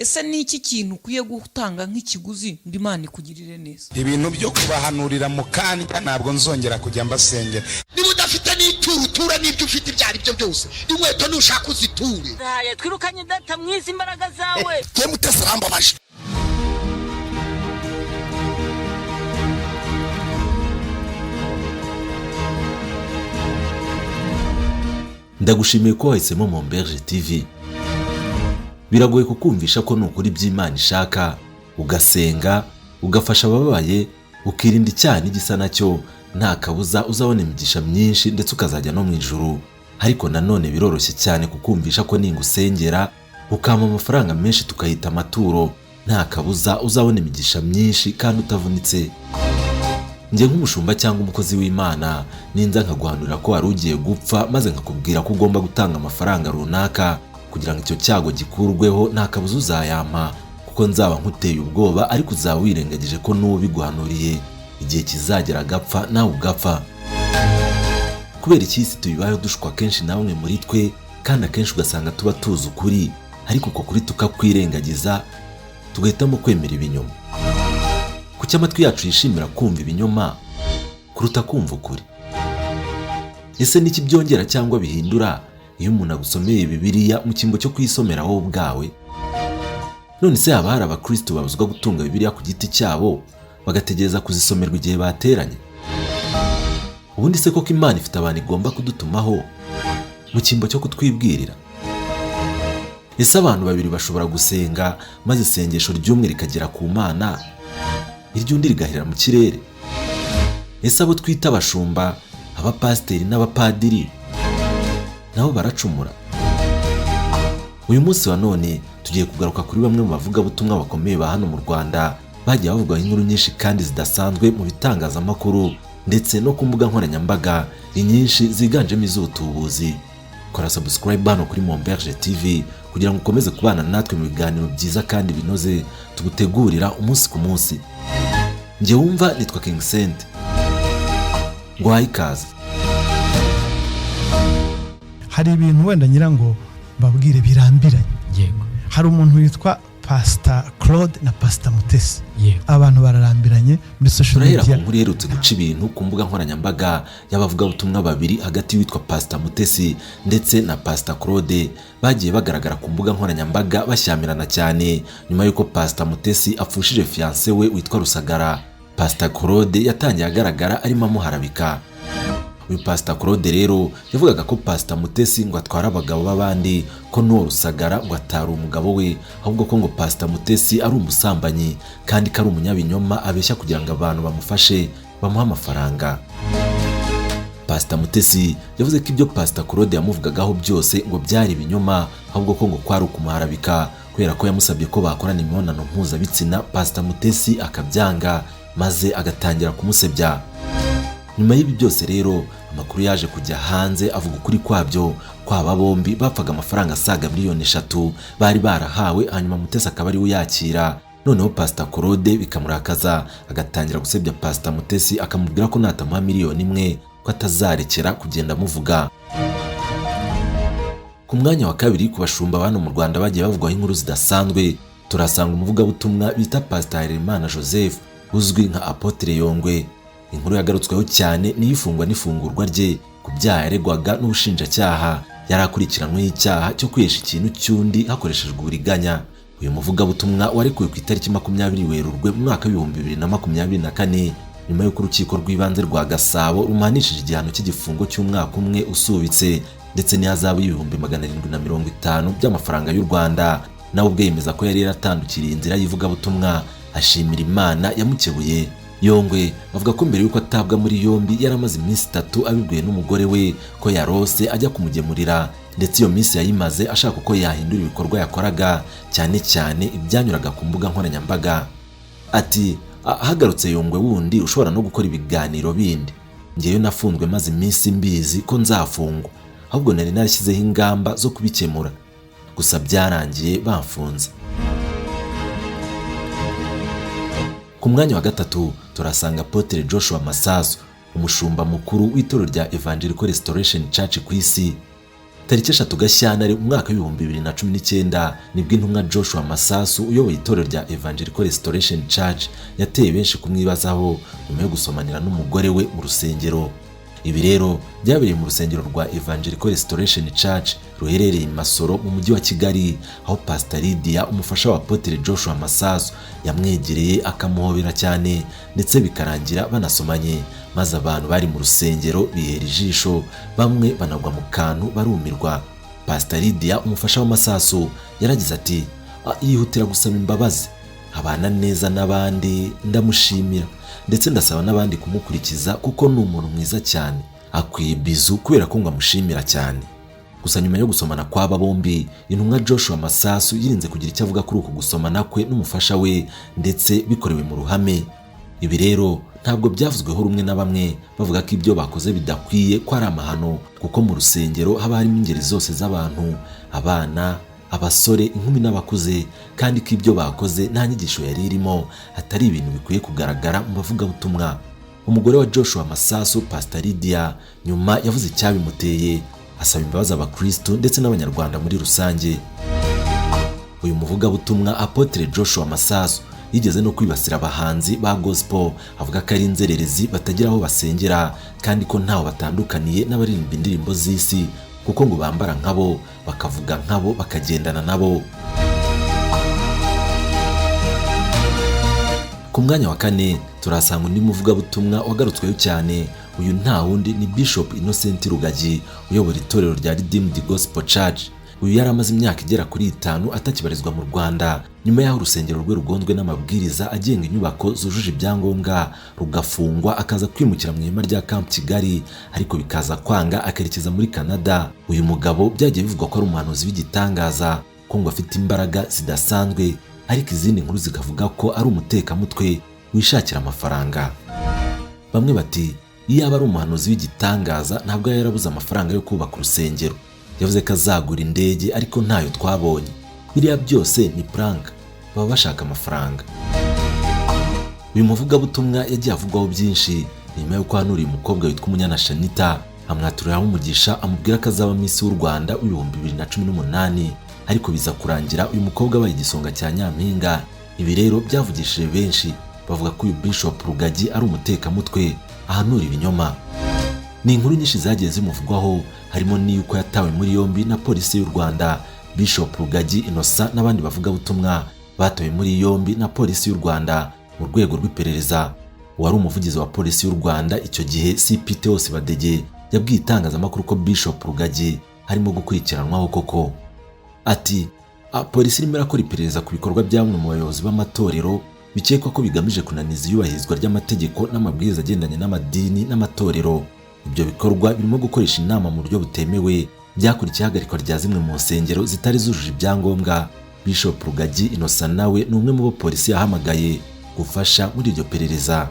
Ese ni iki kintu ukwiye gutanga nk'ikiguzi ngo Imana ikugirire neza? Ibintu byo kubahanurira mu kanya, ntabwo nzongera kujya mbasengera. Niba udafite n'ituro, utura n'ibyo ufite, ibyo ari byo byose. Inkweto nushaka uziture. Haya, twirukanye data mwiza imbaraga zawe. Ye, Mutesi arambabaje. Ndagushimiye ko wahisemo Momberge TV. Biragoye kukumvisha ko nukora iby'Imana ishaka, ugasenga, ugafasha abababaye, ukirinda icyaha n'igisa nacyo, nta kabuza uzabona imigisha myinshi ndetse ukazajya no mu ijuru. Ariko nanone biroroshye cyane kukumvisha ko ningusengera ukampa amafaranga menshi tukayita amaturo, nta kabuza uzabona imigisha myinshi kandi utavunitse. Njye nk'umushumba cyangwa umukozi w'Imana, ninza nkaguhanurira ko wari ugiye gupfa, maze nkakubwira ko ugomba gutanga amafaranga runaka kugira ngo icyo cyago gikurweho, nta kabuza uzayampa kuko nzaba nkuteye ubwoba. Ariko uzaba wirengagije ko n'uwo ubiguhanuriye igihe kizagera agapfa, nawe ugapfa. Kubera iki isi tuyibayeho dushukwa kenshi na bamwe muri twe, kandi akenshi ugasanga tuba tuzi ukuri, ariko uko kuri tukakwirengagiza, tugahitamo kwemera ibinyoma? Kuki amatwi yacu yishimira kumva ibinyoma kuruta kumva ukuri? Ese niki byongera cyangwa bihindura iyo umuntu agusomeye Bibiliya mu cyimbo cyo kuyisomera wowe ubwawe? None se haba hari abakristo babuzwa gutunga Bibiliya ku giti cyabo, bagategereza kuzisomerwa igihe bateranye? Ubundi se koko Imana ifite abantu igomba kudutumaho mu cyimbo cyo kutwibwirira? Ese abantu babiri bashobora gusenga, maze isengesho ry'umwe rikagera ku Mana, iry'undi rigahera mu kirere? Ese abo twita abashumba, abapasiteri n'abapadiri nabo baracumura? Uyu munsi wa none tugiye kugaruka kuri bamwe mu bavugabutumwa bakomeye ba hano mu Rwanda bagiye bavugwaho inkuru nyinshi kandi zidasanzwe mu bitangazamakuru ndetse no ku mbuga nkoranyambaga, inyinshi ziganjemo iz'ubutubuzi. Kora subscribe hano kuri Momberge TV kugira ngo ukomeze kubana natwe mu biganiro byiza kandi binoze tugutegurira umunsi ku munsi. Njye wumva nitwa King Sent, nguhaye ikaze. Hari ibintu wenda ngira ngo babwire birambiranye. Hari umuntu witwa Pasita Claude na Pasita Mutesi. Abantu bararambiranye muri social Turahera ku media. nkuru iherutse guca ibintu ku mbuga nkoranyambaga y'abavugabutumwa babiri, hagati y'uwitwa Pasita Mutesi ndetse na Pasita Claude, bagiye bagaragara ku mbuga nkoranyambaga bashyamirana cyane nyuma y'uko Pasita Mutesi apfushije fiancé we witwa Rusagara. Pasita Claude yatangiye agaragara arimo amuharabika. Uyu Pasita Claude rero yavugaga ko Pasita Mutesi ngo atwara abagabo b'abandi, ko n'uwo Rusagara ngo atari umugabo we, ahubwo ko ngo Pasita Mutesi ari umusambanyi kandi ko ari umunyabinyoma, abeshya kugira ngo abantu bamufashe bamuhe amafaranga. Pasita Mutesi yavuze ko ibyo Pasita Claude yamuvugagaho byose ngo byari ibinyoma, ahubwo ko ngo kwari ukumuharabika kubera ko yamusabye ko bakorana imibonano mpuzabitsina, Pasita Mutesi akabyanga, maze agatangira kumusebya. Nyuma y'ibi byose rero, amakuru yaje kujya hanze avuga ukuri kwabyo, kwaba bombi bapfaga amafaranga asaga miliyoni 3 bari barahawe, hanyuma Mutesi akaba ariwe uyakira. Noneho Pasita Claude bikamurakaza, agatangira gusebya Pasita Mutesi, akamubwira ko natamuha miliyoni 1 ko atazarekera kugenda amuvuga. Ku mwanya wa kabiri ku bashumba hano mu Rwanda bagiye bavugwaho inkuru zidasanzwe, turasanga umuvugabutumwa bita Pasita Harerimana Joseph uzwi nka Apotre Yongwe. Inkuru yagarutsweho cyane niyo ifungwa n'ifungurwa rye ku byaha yaregwaga n'ubushinjacyaha. Yari akurikiranyweho icyaha cyo kwihesha ikintu cy'undi hakoreshejwe uburiganya. Uyu muvugabutumwa warekuwe ku itariki 20 Werurwe mu mwaka w'2024, nyuma y'uko urukiko rw'ibanze rwa Gasabo rumuhanishije igihano cy'igifungo cy'umwaka umwe usubitse ndetse n'ihazabu y'750,000 by'amafaranga y'u Rwanda. Nawe ubwe yemeza ko yari yaratandukiriye inzira y'ivugabutumwa, ashimira Imana yamukebuye. Yongwe avuga ko mbere y'uko atabwa muri yombi yari amaze iminsi 3 abibwiwe n'umugore we ko yarose ajya kumugemurira, ndetse iyo minsi yayimaze ashaka uko yahindura ibikorwa yakoraga, cyane cyane ibyanyuraga ku mbuga nkoranyambaga. Ati: "Hagarutse Yongwe wundi ushobora no gukora ibiganiro bindi. Ngewe nafunzwe maze iminsi mbizi ko nzafungwa, ahubwo nari narashyizeho ingamba zo kubikemura, gusa byarangiye bamfunze." Ku mwanya wa gatatu turasanga Apotre Joshua Masasu, umushumba mukuru w'itorero rya Evangelical Restoration Church ku isi. Tariki 3 Gashyantare umwaka w'2019 nibwo intumwa Joshua Masasu uyoboye itorero rya Evangelical Restoration Church yateye benshi kumwibazaho nyuma yo gusomanira n'umugore we mu rusengero. Ibi rero byabereye mu rusengero rwa Evangelical Restoration Church ruherereye i Masoro mu mujyi wa Kigali, aho Pastor Lydia umufasha wa Apotre Joshua Masasu yamwegereye akamuhobera cyane ndetse bikarangira banasomanye, maze abantu bari mu rusengero bihera ijisho, bamwe banagwa mu kantu barumirwa. Pastor Lydia umufasha wa Masasu yaragize ati: "Yihutira gusaba imbabazi, abana neza n'abandi, ndamushimira ndetse ndasaba n'abandi kumukurikiza kuko ni umuntu mwiza cyane, akwiye bizu kubera ko ngo amushimira cyane." Gusa nyuma yo gusomana kw'aba bombi, intumwa Joshua Masasu yirinze kugira icyo avuga kuri uku gusomana kwe n'umufasha we ndetse bikorewe mu ruhame. Ibi rero ntabwo byavuzweho rumwe na bamwe bavuga ko ibyo bakoze bidakwiye, ko ari amahano, kuko mu rusengero haba harimo ingeri zose z'abantu, abana, abasore, inkumi n'abakuze, kandi ko ibyo bakoze nta nyigisho yari irimo, atari ibintu bikwiye kugaragara mu bavugabutumwa. Umugore wa Joshua Masasu, Pastor Lydia, nyuma yavuze icyabimuteye, asaba imbabazi abakristu ndetse n'abanyarwanda muri rusange. Uyu muvugabutumwa Apotre Joshua Masasu yigeze no kwibasira abahanzi ba gospel, avuga ko ari inzererezi batagira aho basengera kandi ko ntaho batandukaniye n'abaririmba indirimbo z'isi, kuko ngo bambara nkabo, bakavuga nkabo, bakagendana nabo. Ku mwanya wa 4 turasanga undi muvugabutumwa wagarutsweho cyane. Uyu nta wundi ni Bishop Innocent Rugagi uyobora itorero rya Redeemed Gospel Church. Uyu yari amaze imyaka igera kuri 5 atakibarizwa mu Rwanda nyuma y'aho urusengero rwe rugonzwe n'amabwiriza agenga inyubako zujuje ibyangombwa, rugafungwa, akaza kwimukira mu ihema rya Camp Kigali, ariko bikaza kwanga akerekeza muri Canada. Uyu mugabo byagiye bivugwa ko ari umuhanuzi w'igitangaza, ko ngo afite imbaraga zidasanzwe, ariko izindi nkuru zikavuga ko ari umutekamutwe wishakira amafaranga. Bamwe bati iyo aba ari umuhanuzi w'igitangaza ntabwo yarabuze amafaranga yo kubaka urusengero, yavuze ko azagura indege ariko ntayo twabonye, biriya byose ni prank, baba bashaka amafaranga. Uyu muvugabutumwa yagiye avugwaho byinshi nyuma y'uko hanuriye umukobwa witwa Umunyana Shanita, amwaturiraho umugisha, amubwira ko azaba Miss w'u Rwanda w'2018, ariko biza kurangira uyu mukobwa abaye igisonga cya Nyampinga. Ibi rero byavugishije benshi bavuga ko uyu Bishop Rugagi ari umutekamutwe ahanura ibinyoma. Ni inkuru nyinshi zagiye zimuvugwaho, harimo n'iy'uko yatawe muri yombi na polisi y'u Rwanda. Bishop Rugagi Innocent n'abandi bavugabutumwa batawe muri yombi na polisi y'u Rwanda mu rwego rw'iperereza. Uwari umuvugizi wa polisi y'u Rwanda icyo gihe, CP Theos Badege, yabwiye itangazamakuru ko Bishop Rugagi harimo gukurikiranwaho koko. Ati: "Polisi irimo irakora iperereza ku bikorwa bya bamwe mu bayobozi b'amatorero bikekwa ko bigamije kunaniza iyubahirizwa ry'amategeko n'amabwiriza agendanye n'amadini n'amatorero. Ibyo bikorwa birimo gukoresha inama mu buryo butemewe, byakurikiye ihagarikwa rya zimwe mu nsengero zitari zujuje ibyangombwa." Bishop Rugagi Innocent nawe ni umwe mu bo polisi yahamagaye gufasha muri iryo perereza.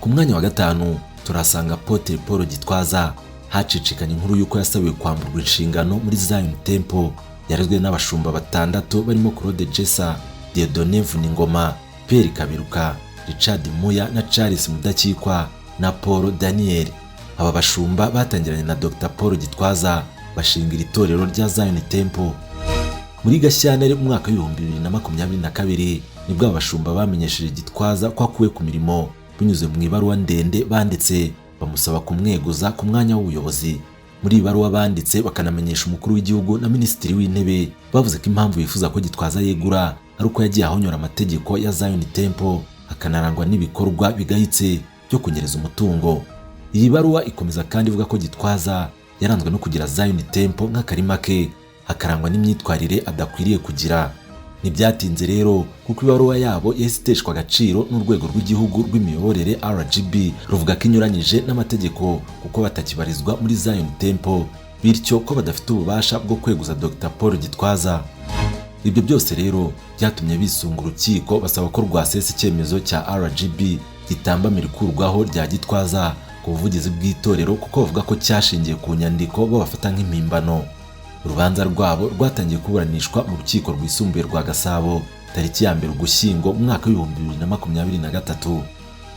Ku mwanya wa 5 turasanga Apotre Paul Gitwaza. Hacicikanye inkuru y'uko yasabiwe kwamburwa inshingano muri Zion Temple. Yarezwe n'abashumba 6 barimo Claude Jessa, Dieudonné Vuningoma, Pierre Kaberuka, Richard Muya na Charles Mudakikwa na Paul Daniel. Aba bashumba batangiranye na Dr Paul Gitwaza bashinga itorero rya Zion Temple. Muri Gashyantare mu mwaka w'2022 nibwo aba bashumba bamenyesheje Gitwaza ko akuwe ku mirimo binyuze mu ibaruwa ndende banditse bamusaba kumweguza ku mwanya w'ubuyobozi. Muri ibaruwa banditse bakanamenyesha umukuru w'igihugu na minisitiri w'intebe, bavuze ko impamvu bifuza ko Gitwaza yegura ari uko yagiye ahonyora amategeko ya Zion Temple, akanarangwa n'ibikorwa bigayitse byo kunyereza umutungo. Iyi baruwa ikomeza kandi ivuga ko Gitwaza yaranzwe no kugira Zion Temple nk'akarima ke, akarangwa n'imyitwarire adakwiriye kugira. Ntibyatinze rero kuko ibaruwa yabo yahise iteshwa agaciro n'urwego rw'igihugu rw'imiyoborere RGB, ruvuga ko inyuranyije n'amategeko kuko batakibarizwa muri Zion Temple, bityo ko badafite ububasha bwo kweguza Dr Paul Gitwaza. Ibyo byose rero byatumye bisunga urukiko basaba ko rwasesa icyemezo cya RGB gitambamira ikurwaho rya Gitwaza ku buvugizi bw'itorero, kuko bavuga ko cyashingiye ku nyandiko bo bafata nk'impimbano. Urubanza rwabo rwatangiye kuburanishwa mu rukiko rwisumbuye rwa Gasabo tariki ya 1 Ugushyingo mu mwaka w'2023.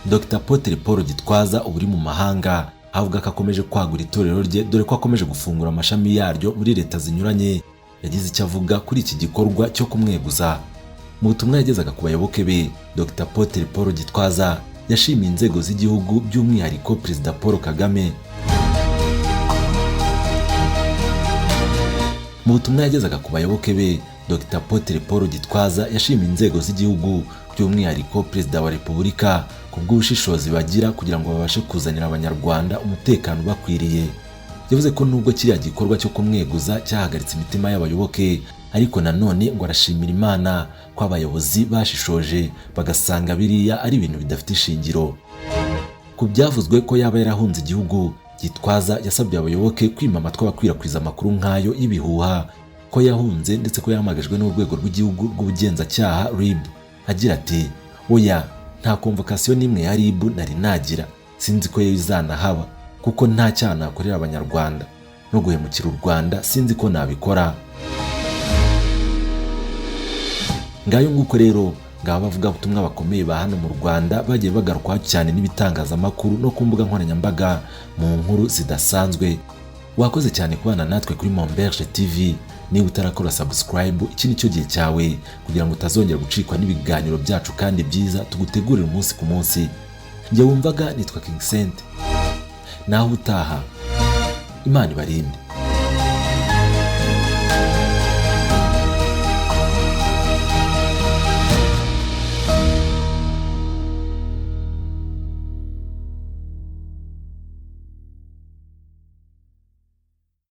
Dr Apotre Paul Gitwaza ubu uri mu mahanga Avuga ko akomeje kwagura itorero rye, dore ko akomeje gufungura amashami yaryo muri leta zinyuranye. Yagize icyo avuga kuri iki gikorwa cyo kumweguza. Mu butumwa yagezaga ku bayoboke be, Dr Apotre Paul Gitwaza yashimiye inzego z'igihugu, by'umwihariko Perezida Paul Kagame. Mu butumwa yagezaga ku bayoboke be, Dr Apotre Paul Gitwaza yashimiye inzego z'igihugu, by'umwihariko Perezida wa Repubulika, ku bw'ubushishozi bagira kugira ngo babashe kuzanira Abanyarwanda umutekano ubakwiriye. Yavuze ko nubwo kiriya gikorwa cyo kumweguza cyahagaritse imitima y'abayoboke, ariko nanone ngo arashimira Imana ko abayobozi bashishoje bagasanga biriya ari ibintu bidafite ishingiro. Ku byavuzwe ko yaba yarahunze igihugu, Gitwaza yasabye abayoboke kwima amatwi abakwirakwiza amakuru nk'ayo y'ibihuha ko yahunze, ndetse ko yahamagajwe n'urwego rw'igihugu rw'ubugenzacyaha RIB. Agira ati: "Oya, nta konvokasiyo n'imwe ya RIB nari nagira, sinzi ko izanahaba, kuko nta cyaha nakorera Abanyarwanda, no guhemukira u Rwanda sinzi ko nabikora." Ngayo nguko rero, ngaba abavugabutumwa bakomeye ba hano mu Rwanda bagiye bagarukwaho cyane n'ibitangazamakuru no ku mbuga nkoranyambaga mu nkuru zidasanzwe. Wakoze cyane kubana natwe kuri Momberge TV. Niba utarakora subscribe, iki nicyo gihe cyawe kugira ngo utazongera gucikwa n'ibiganiro byacu kandi byiza tugutegurira umunsi ku munsi. Njye wumvaga nitwa King Saint. Naho utaha, Imana ibarinde.